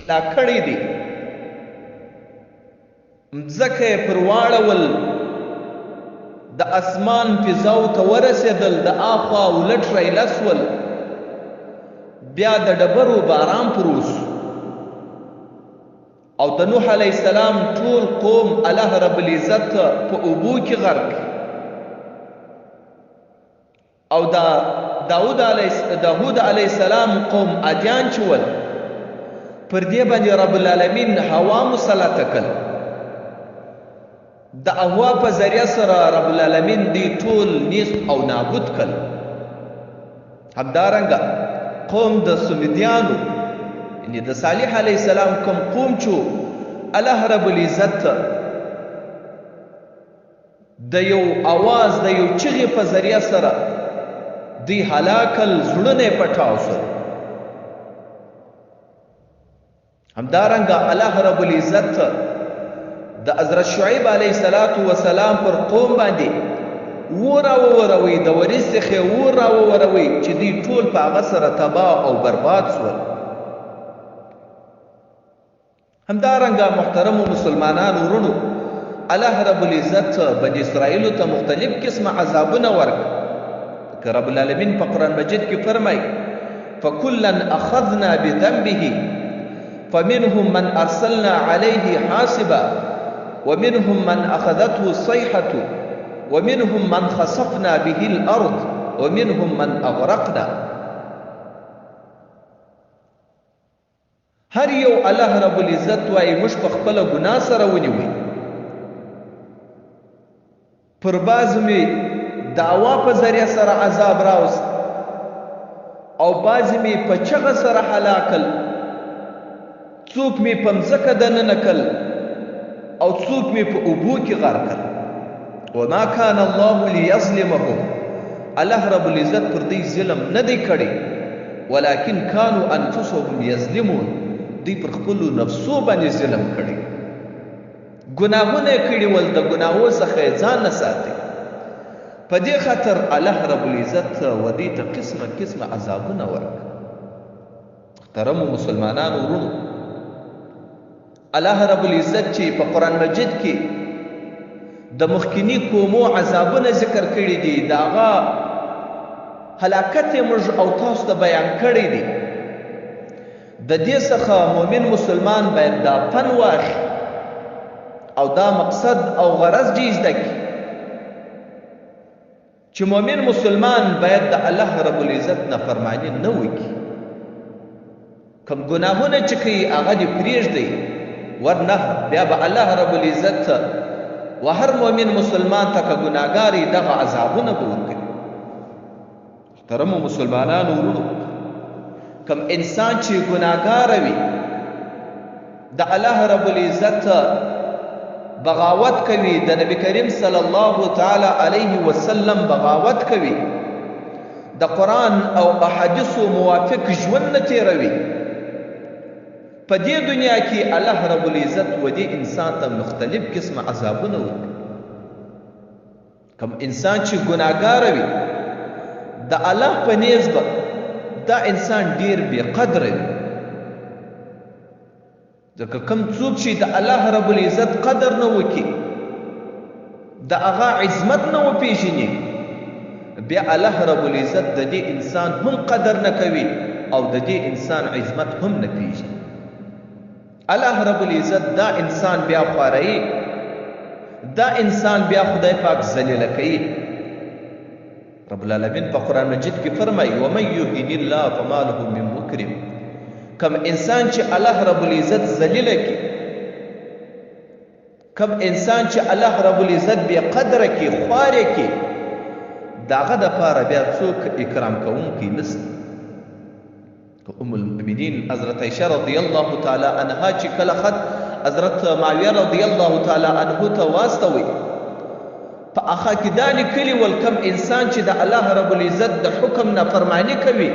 دا کړی دی، مځکه یې پر واړول، د اسمان فضاو ته ورسېدل، د آخوا ولټ رایله سول، بیا د ډبرو باران پر وسو او د نوح علیه السلام ټول قوم الله رب العزت په اوبو کې غرق. او دا داود علیه داود علیه السلام قوم ادیان چې ول، پر دې باندې رب العالمین هوا مسلطه کړل. د هوا په ذریعه سره رب العالمین دی ټول نیست او نابود کړل. همدارنګه قوم د سمدیانو، یعنی د صالح علیه السلام کوم قوم چې الله رب العزت د یو اواز د یو چغې په ذریعه سره دوی هلاکل، زړونه یې پټاو سول. همدارنګه الله رب العزت د حضرت شعیب علیه الصلاة والسلام پر قوم باندې اور راووروي، د وریځ څخه یې اور راووروي چې دوی ټول په هغه سره تباه او برباد سول. همدارنګه محترمو مسلمانانو وروڼو، الله رب العزت بني اسرائیلو ته مختلف قسمه عذابونه ورکړ. که رب العالمین په قرآن مجید کې فرمایي فکلا اخذنا بذنبه فمنهم من ارسلنا عليه حاسبا ومنهم من اخذته الصيحة ومنهم من خسفنا به الارض ومنهم من اغرقنا. هر یو الله رب العزت وایي موږ په خپله ګناه سره ونیوی، پر بعضو مې دعوا په ذریعه سره عذاب راوست او بعضې مې په چغه سره هلاکل، څوک مې په مځکه دننه کل او څوک مې په اوبو کې غرق کل. وما کان الله لیظلمهم، الله رب العزت پر دوی ظلم نه دی کړی، ولكن كانوا انفسهم یظلمون، دوی پر خپلو نفسو باندې ظلم کړی، ګناهونه یې کړي ول، د ګناهو څخه یې ځان نه ساتي. په دې خاطر الله رب العزت و دوی ته قسمه قسمه عذابونه ورکړل. محترمو مسلمانانو وروڼو، الله رب العزت چې په قرآن مجید کې د مخکني قومو عذابونه ذکر کړي دي، د هغه هلاکت یې موږ او تاسو ته بیان کړی دی. د دې څخه مؤمن مسلمان باید دا پند واخلي او دا مقصد او غرض دې زده کړي چې مؤمن مسلمان باید د الله رب العزت نافرماني نه وکړي. کوم ګناهونه چې کوي هغه دې پرېږدي، ورنه بیا به الله رب العزت و هر مؤمن مسلمان ته که ګناهګار یې دغه عذابونه به ورکوي. محترمو مسلمانانو وروڼو، کوم انسان چې ګناهګار وي، د الله رب العزت بغاوت کوي، د نبی کریم صلی الله تعالی علیه وسلم بغاوت کوي، د قرآن او احادیثو موافق ژوند نه تیروي، په دې دنیا کې الله رب العزت و دې انسان ته مختلف قسمه عذابونه ورکوي. کوم انسان چې ګناهګار وي، د الله په نیز به دا انسان ډیر بې قدره وي، ځکه کوم څوک چې د الله رب العزت قدر نه وکړي، د هغه عظمت نه وپېژني، بیا الله رب العزت د دې انسان هم قدر نه کوي او د دې انسان عظمت هم نه پېژني. الله رب العزت دا انسان بیا خواروي، دا انسان بیا خدای پاک ذلیله کوي. رب العالمین په قرآن مجید کې فرمایي ومن یهن الله فما له من مکرم، کم انسان چې الله رب العزت ذلیله کړي، کم انسان چې الله رب العزت بې قدره کړي، خوارې کړي، د هغه دپاره بیا څوک اکرام کوونکی نشته. ام المؤمنین حضرت عائشه رضی الله تعالی عنها چې کله خط حضرت معاویه رضی الله تعالی عنه ته واستوي، په هغه کې دا لیکلي ول کم انسان چې د الله رب العزت د حکم نافرماني کوي،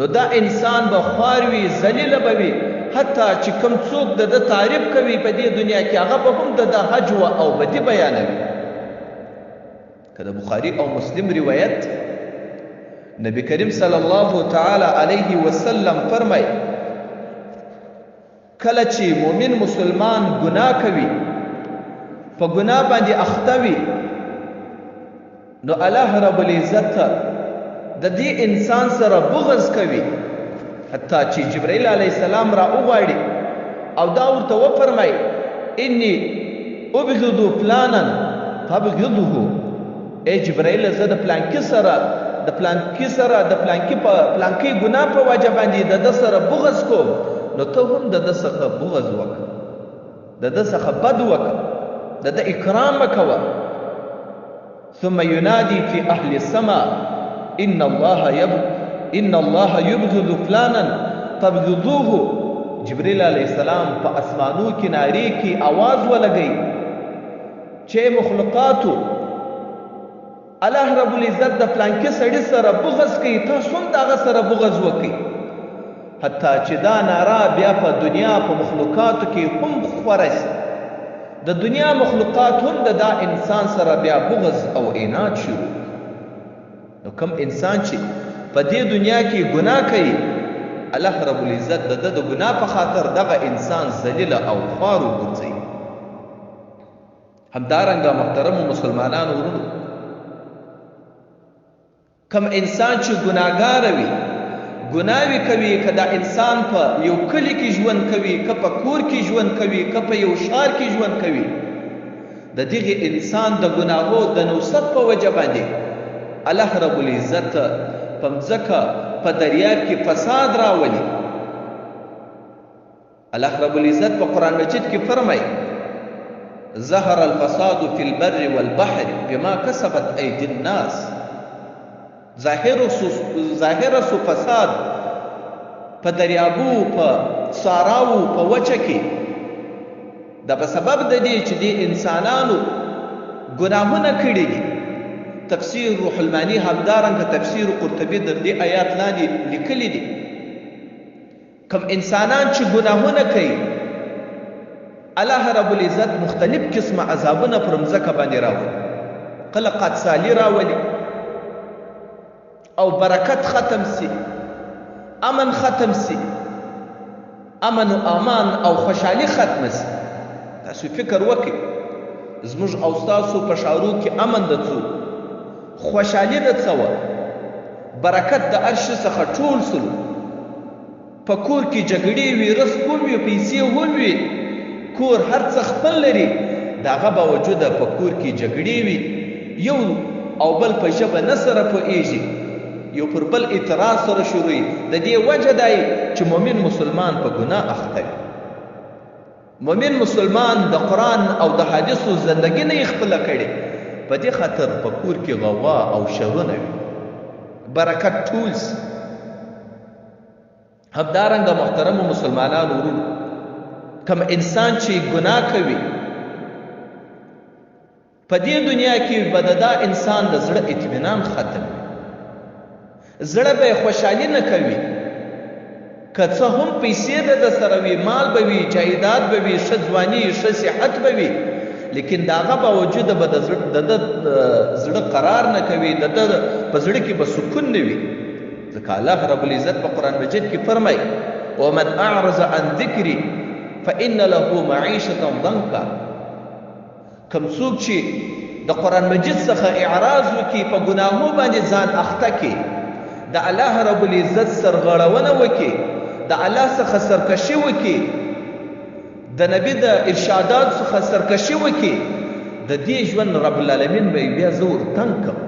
نو دا انسان به خوار وي، ذلیله به وي، حتی چې کوم څوک د ده تعریف کوي په دې دنیا کې، هغه به هم د ده هجوه او بدي بیانوي. که د بخاري او مسلم روایت، نبی کریم صلی الله تعالی علیه وسلم فرمای کله چې مؤمن مسلمان ګناه کوي، په ګناه باندې اخته وي، نو الله رب العزت د دې انسان سره بغض کوي، حتی چې جبرائیل علیه السلام را وغواړي او دا ورته وفرمایي انی ابغض فلانا فابغضه. ای جبرائیل، زه د پلانکي سره د پلانکي سره د پلانکي په پلانکي ګناه په وجه باندې د ده سره بغض کوم، نو ته هم د ده څخه بغض وکړه، د ده څخه بد وکړه، د ده اکرام مه کوه. ثم ينادي في أهل السماء إن الله يبغض فلانا فابغضوه. جبريل عليه السلام په اسمانو کې نارې کې اواز ولګوي چې مخلوقاتو، الله رب العزت د پلانکي سړي سره بغض کوي، تاسو هم د هغه سره بغض وکړئ. حتی چې دا ناره بیا په دنیا په مخلوقاتو کې هم خوره سي، د دنیا مخلوقات هم د دا انسان سره بیا بغض او عناد شروع. نو کم انسان چې په دې دنیا کې ګناه کوي، الله رب العزت د ده د ګناه په خاطر دغه انسان ذلیله او خوار وګرځوي. همدارنګه محترمو مسلمانانو وروڼو، کم انسان چې ګناهګاره وي، ګناوې کوي، که دا انسان په یو کلي کې ژوند کوي، که په کور کې ژوند کوي، که په یو ښار کې ژوند کوي، د دغه انسان د ګناهو د نوست په وجه باندې الله رب العزت په مځکه په دریاب کې فساد راولي. الله رب العزت په قرآن مجید کې فرمایي ظهر الفساد في البر والبحر بما كسبت أيدي الناس. ظاهر سو فساد په دریابو، په ساراو، په وچه کې، دا په سبب د دې چې دې انسانانو ګناهونه کړي دي. تفسیر روح المانی همدارنګه تفسیر قرطبي در دې آیات لاندې لیکلي دي، کم انسانان چې ګناهونه کوي، الله رب العزت مختلف قسمه عذابونه پر مځکه باندې راولي، کله قحطسالي راولي او برکت ختم سي، امن ختم سي، امن و امان او خوشحالي ختمه سي. تاسو فکر وکړئ، زموږ او ستاسو په ښارو کې امن د څو، خوشحالي د څه وه، برکت د هر شي څخه ټول سول، په کور کې جګړې وي، رزق هم وي، پیسې هم وي، کور هر څه خپل لري، د هغه باوجوده په کور کې جګړې وي، یو او بل په ژبه نه سره پوهېږي، یو پر بل اعتراض سره شروع. د دې وجه دی چې مؤمن مسلمان په ګناه اخته وي. مؤمن مسلمان د قرآن او د حدیثو زندګي نه یې خپله کړې، په دې خاطر په کور کې غوا او شرونه وي، برکت ټول سي. همدارنګه محترمو مسلمانانو وروڼو، کم انسان چې ګناه کوي په دې دنیا کې به د دا انسان د زړه اطمینان ختم وي، زړه به یې خوشحالي نه کوي. که څه هم پیسې د ده سره وي، مال به وي، جایداد به وي، ښه ځواني، ښه صحت به وي، لیکن د هغه باوجوده به د ده زړه قرار نه کوي، د ده په زړه کې به سکون نه وي. ځکه الله رب العزت په قرآن مجید کې فرمایي ومن اعرض عن ذکري فإن له معیشة ضنکا. کوم څوک چې د قرآن مجید څخه اعراض وکړي، په ګناهو باندې ځان اخته کړي، د الله رب العزت سرغړونه وکړي، د الله څخه سرکشي وکړي، د نبي د ارشادات څخه سرکشي وکړي، د دې ژوند رب العالمین به یې بیا زه ورتنګ کړم،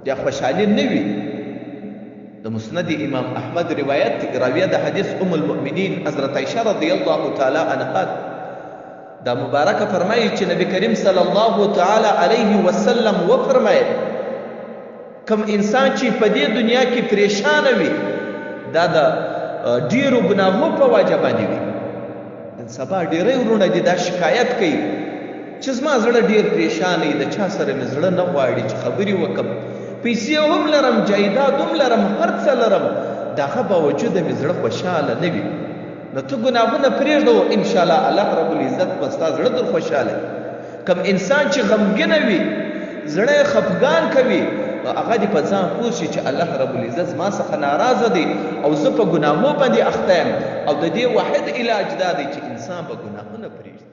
بیا خوشحالي نه وي. د مسند امام احمد روایت، راویه د حدیث ام المؤمنین حضرت عائشه رضی الله تعالی عنها دا مبارکه فرمایي چې نبی کریم صلی الله تعالی علیه وسلم وفرمایل کوم انسان چې په دې دنیا کې پریشانه وي، دا د ډیرو ګناهو په وجه باندې وي. نن سبا ډیری وروڼه دي دا شکایت کوي چې زما زړه ډیر پریشانه دی، د چا سره مې زړه نه غواړي چې خبرې وکړم، پیسې هم لرم، جایداد هم لرم، هر څه لرم، د هغه باوجوده مې زړه خوشحاله نه وي. نو ته ګناهونه پرېږده او انشاءالله الله رب العزت به ستا زړه در خوشحاله. کوم انسان چې غمګینه وي، زړه یې خفګان کوي، نو هغه دې په ځان پوه شي چې الله رب العزت زما څخه ناراضه دی او زه په ګناهو باندې اخته یم، او د دې واحد علاج دا دی چې انسان به ګناهونه پرېږدي.